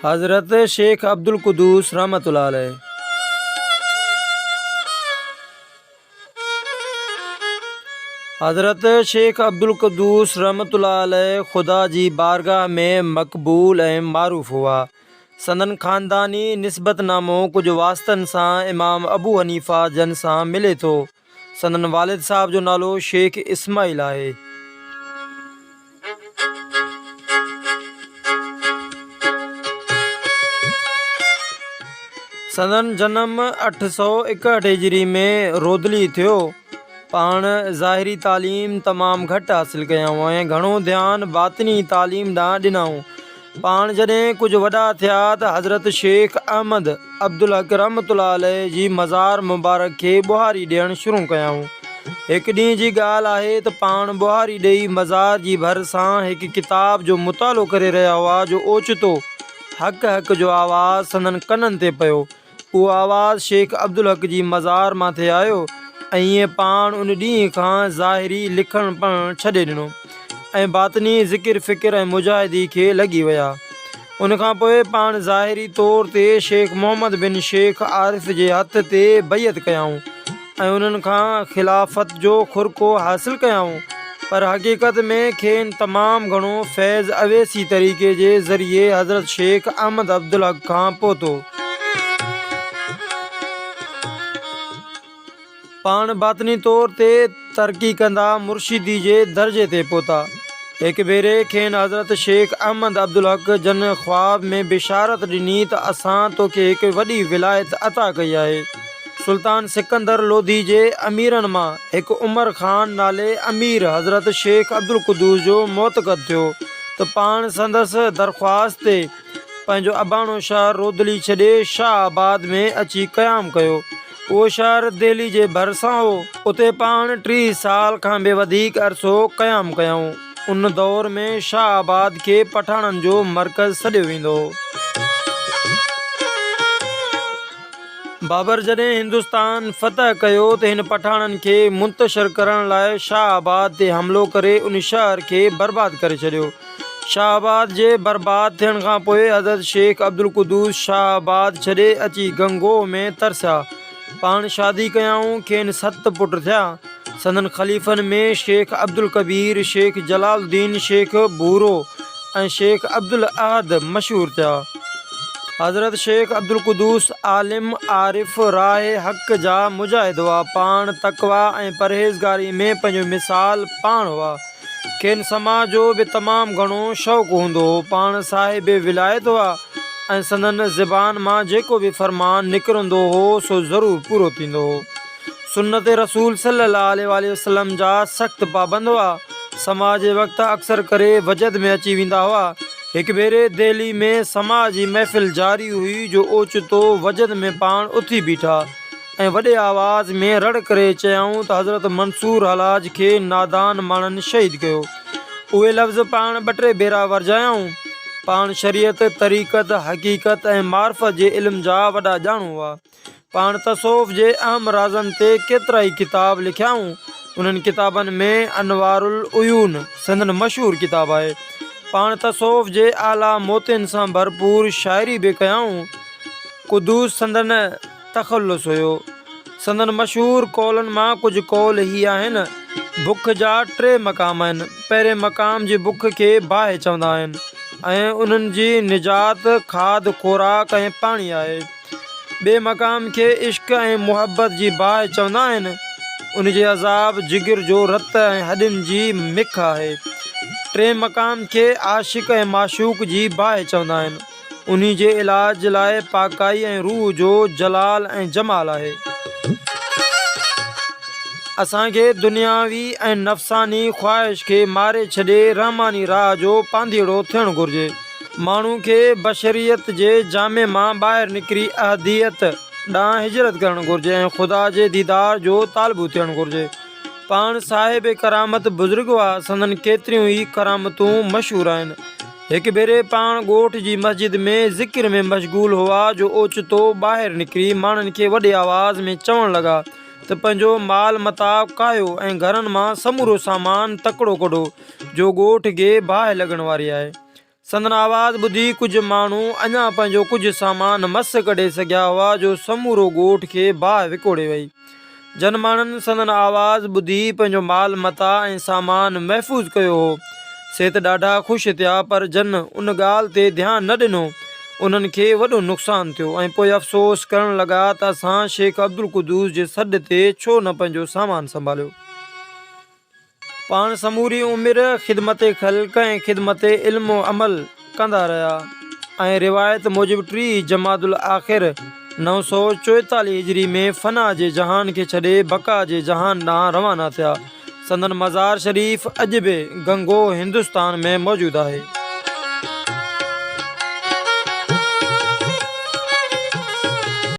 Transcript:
حضرت شيخ عبدالقدوس رحمة الله عليه. حضرت شيخ عبدالقدوس رحمة الله عليه خدا جي بارگاهه ۾ مقبول ۽ معروف هئا. سندن خانداني نسبت نامو ڪجهه واسطن سان امام ابو حنيفه جن سان ملي ٿو. سندن والد صاحب جو نالو شيخ اسماعيل آهي. سندن جنم 861 هجري ۾ رودلي ٿيو. پاڻ ظاهري تعليم تمام گهٽ حاصل ڪيائون ۽ گهڻو ڌيان باطني تعليم ڏانهن ڏنائون. پاڻ جڏهن ڪجهه وڏا ٿيا ته حضرت شيخ احمد عبدالحق رحمة الله عليه جي مزار مبارڪ کي ٻهاري ڏيڻ شروع ڪيائون. هڪ ڏينهن جي ڳالهه آهي ته پاڻ ٻهاري ڏيئي مزار جي ڀر سان هڪ ڪتاب جو مطالعو ڪري رهيا هئا جو اوچتو حق حق جو آواز سندن ڪنن تي پيو. اهو آواز شيخ عبدالحق جي مزار مان ٿي آيو ۽ ائين پاڻ ان ڏينهن کان ظاهري لکڻ پڙهڻ ڇڏي ڏنو ۽ باطني ذڪر فڪر ۽ مجاهدي کي لڳي ويا. ان کان پوء پاڻ ظاهري طور تي شيخ محمد بن شيخ عارف جي هٿ تي بيعت ڪيائون. ۽ انهن کان خلافت جو خرقو حاصل ڪيائون، پر حقيقت ۾ کين تمام گهڻو فيض اويسي طريقي جي ذريعي حضرت شيخ احمد عبدالحق کان پهتو. پاڻ باطني طور تي ترقي ڪندا مرشدي جي درجي تي پهتا. هڪ ڀيري کين حضرت شيخ احمد عبدالحق جن خواب ۾ بشارت ڏني ته اسان توکي هڪ وڏي ولايت عطا ڪئي آهي. سلطان سڪندر لوڌي جي اميرن مان هڪ عمر خان نالي امير حضرت شيخ عبدالقدوس جو معتقد ٿيو ته پاڻ سندس درخواست تي پنهنجو اباڻو شهر رودلي ڇڏي شاهه آباد ۾ اچي قيام ڪيو. اهو شهر دهلي جي ڀرسان هو. اتي پاڻ 30 سال کان به وڌيڪ عرصو قيام ڪيائون. ان دور ۾ شاهه آباد کي پٺاڻن جو مرڪز سڏيو ويندو هو. بابر جڏهن هندستان فتح ڪيو ته هن پٺاڻن کي منتشر ڪرڻ لاء شاهه آباد تي حملو ڪري ان شهر کي برباد ڪري ڇڏيو. شاهه آباد جي برباد ٿيڻ کان پوء حضرت شيخ عبدالقدوس شاهه آباد ڇڏي اچي گنگوهه ۾ ترسيا. پاڻ شادي ڪيائون، کين ست پٽ ٿيا. سندن خليفن ۾ شيخ عبدالڪبير، شيخ جلال الدين، شيخ ڀورو ۽ شيخ عبدالاحد مشهور ٿيا. حضرت شيخ عبدالقدوس عالم، عارف، راهه حق جا مجاهد هئا. پاڻ تقويٰ ۽ پرهيزگاري ۾ پنهنجو مثال پاڻ هئا. کين سماع جو به تمام گهڻو شوق هوندو هو. پاڻ صاحب ولايت هئا ۽ سندن زبان مان جيڪو به فرمان نڪرندو هو سو ضرور پورو ٿيندو هو. سنت رسول صلي الله عليه واٰله وسلم جا سخت پابند هئا. سماع جي وقت اڪثر ڪري وجد ۾ اچي ويندا هئا. هڪ ڀيري دهلي ۾ سماع جي محفل جاري هئي جو اوچتو وجد ۾ پاڻ اٿي بيٺا ۽ وڏي آواز ۾ رڙ ڪري چيائون ته حضرت منصور حلاج کي نادان ماڻهن شهيد ڪيو. اهي لفظ پاڻ ٻه ٽي ڀيرا ورجايائون. پاڻ شريعت، طريقت، حقيقت ۽ معرفت جي علم جا وڏا ڄاڻو هئا. پاڻ تصوف جي اهم رازن تي ڪيترائي ڪتاب لکيائون. انهن ڪتابن ۾ انوار العيون سندن مشهور ڪتاب آهي. پاڻ تصوف جي اعليٰ موتين سان ڀرپور شاعري به ڪيائون. قدوس سندن تخلص هيو. سندن مشهور قولن مان ڪجهه قول هي آهن، بک جا ٽي مقام آهن. پهرين مقام جي بک کي باهه چوندا آهن ۽ انهن جي نجات کاڌ خوراڪ ۽ پاڻي آهي. ٻئي مقام کي عشق ۽ محبت جي باهه چوندا آهن. ان جي عذاب جگر جو رت ۽ هڏين جي مک آهي. ٽئين مقام کي عاشق ۽ معشوق جي باهه چوندا آهن. انهي جي علاج لاء پاڪائي ۽ روح جو جلال ۽ جمال آهي. اسان کي دنياوي ۽ نفساني خواهش کي ماري ڇڏي رحماني راهه جو پانڌيئڙو ٿيڻ گهرجي. ماڻهو کي بشريت جي جامي مان ٻاهر نڪري احديت ڏانهن هجرت ڪرڻ گهرجي ۽ خدا جي ديدار جو طالبو ٿيڻ گهرجي. پاڻ صاحب ڪرامت بزرگ هئا، سندن ڪيتريون ئي ڪرامتون مشهور آهن. هڪ ڀيري پاڻ ڳوٺ جي مسجد ۾ ذڪر ۾ مشغول هئا جو اوچتو ٻاهر نڪري ماڻهن کي وڏي آواز ۾ چوڻ لڳا ته پنهنجو مال متاع ڪاهيو ۽ گهرن مان سمورو سامان تڪڙو ڪڍو جو ڳوٺ کي باهه لڳڻ واري آهي. سندن آواز ٻڌي ڪجهه ماڻهو اڃا پنهنجو ڪجهه سامان مس ڪڍي سگهيا هئا جو سمورو ڳوٺ کي باهه وڪوڙي وئي. جن ماڻهن سندن آواز ٻڌي پنهنجو مال متاع ۽ سامان محفوظ ڪيو هو، سي ته ڏاڍا خوش ٿيا پر جن ان ڳالهه تي ڌيان نه ڏنو، انهن کي وڏو نقصان ٿيو ۽ پوء افسوس ڪرڻ لڳا ته اسان شيخ عبدالقدوس جي سڏ تي ڇو نه پنهنجو سامان سنڀاليو. پاڻ سموري عمر خدمت خلق ۽ خدمت علم و عمل ڪندا رهيا ۽ روايت موجب 30 جمادي الاخر 944 هجري ۾ فنا جي جهان کي ڇڏي بقا جي جهان ڏانهن روانا ٿيا. سندن مزار شريف اڄ به گنگوهه هندستان ۾ موجود آهي.